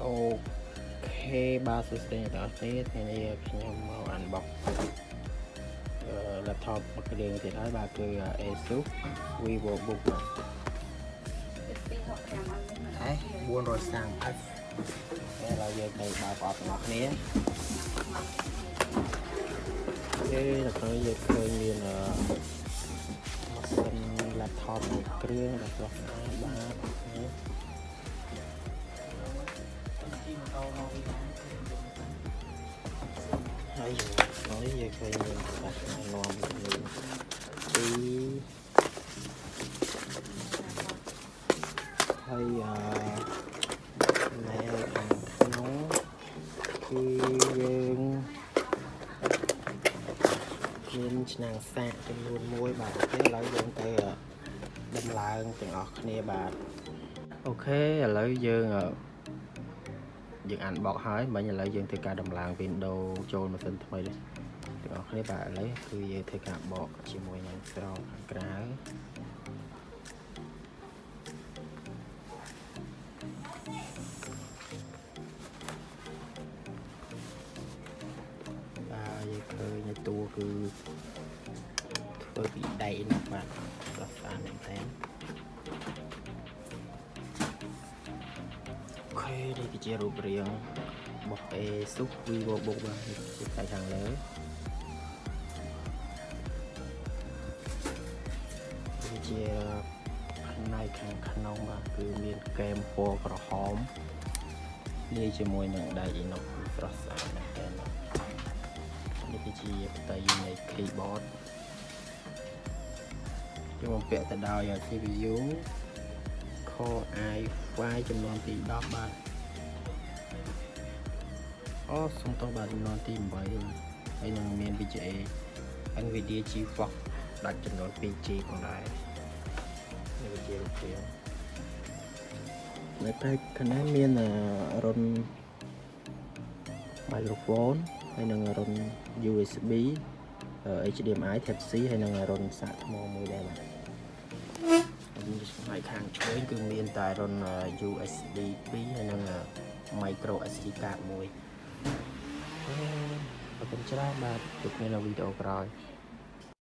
OK បាទសួស្តីអ្នកទាំងអស់គ្នាថ្ងៃនេះខ្ញុំមក unbox laptop មួយគ្រឿងទៀតហើយបាទគឺ Asus VivoBook បាទ 265 S 430 F ឥឡូវយើងទៅបើកប្រអប់ទាំងអស់គ្នាគេនៅក្នុងយើងឃើញមានម៉ាស៊ីន laptop មួយគ្រឿងដែលស្រស់ស្អាតបាទនេះ ជីម៉ូតូមកវិញ ហើយក្នុងនេះយើងឃើញមានក្រដាសណែនាំចំនួនពីរហើយណែខាងក្នុងគឺយើងមានឆ្នាំងសាកចំនួនមួយបាទ OK ឥឡូវយើងទៅដំឡើងទាំងអស់គ្នាបាទ OK ឥឡូវយើងយើង unbox ហើយមិញឥឡូវយើងធ្វើការដំឡើង Windows ចូលម៉ាស៊ីនថ្មីនេះទាំងអស់គ្នាបាទឥឡូវគឺយើងធ្វើការបកជាមួយនឹងស្រោមខាងក្រៅ បាទយើងឃើញតួគឺធ្វើពីដែកណាស់បាទស្រស់ស្អាតមែនទែន OK នេះគឺជារូបរាងរបស់ Asus VivoBook បាទនេះជាផ្នែកខាងលើនេះជាផ្នែកខាងក្នុងបាទគឺមានគែមពណ៌ក្រហមលាយជាមួយនឹងដែក inox ស្រស់ស្អាតមែនទែនបាទនេះគឺជាផ្ទៃនៃ keyboard យើងបំពាក់ទៅដោយ CPU Core i5 ចំនួនទី10បាទអូសុំទោសបាទចំនួនទី8បាទហើយនឹងមាន VGA NVIDIA GeForce ដាច់ចំនួន 2G ផងដែរនេះវាជារូបរាងនៅផ្នែកខាងនេះមានរន្ធ microphone ហើយនឹងរន្ធ USB HDMI Type C ហើយនឹងរន្ធសាកថ្មមួយដែរបាទហើយផ្នែកខាងឆ្វេងគឺមានតែរន្ធ USB 2ហើយនឹង micro SD card មួយអរគុណច្រើនបាទជួបគ្នានៅវីដេអូក្រោយ។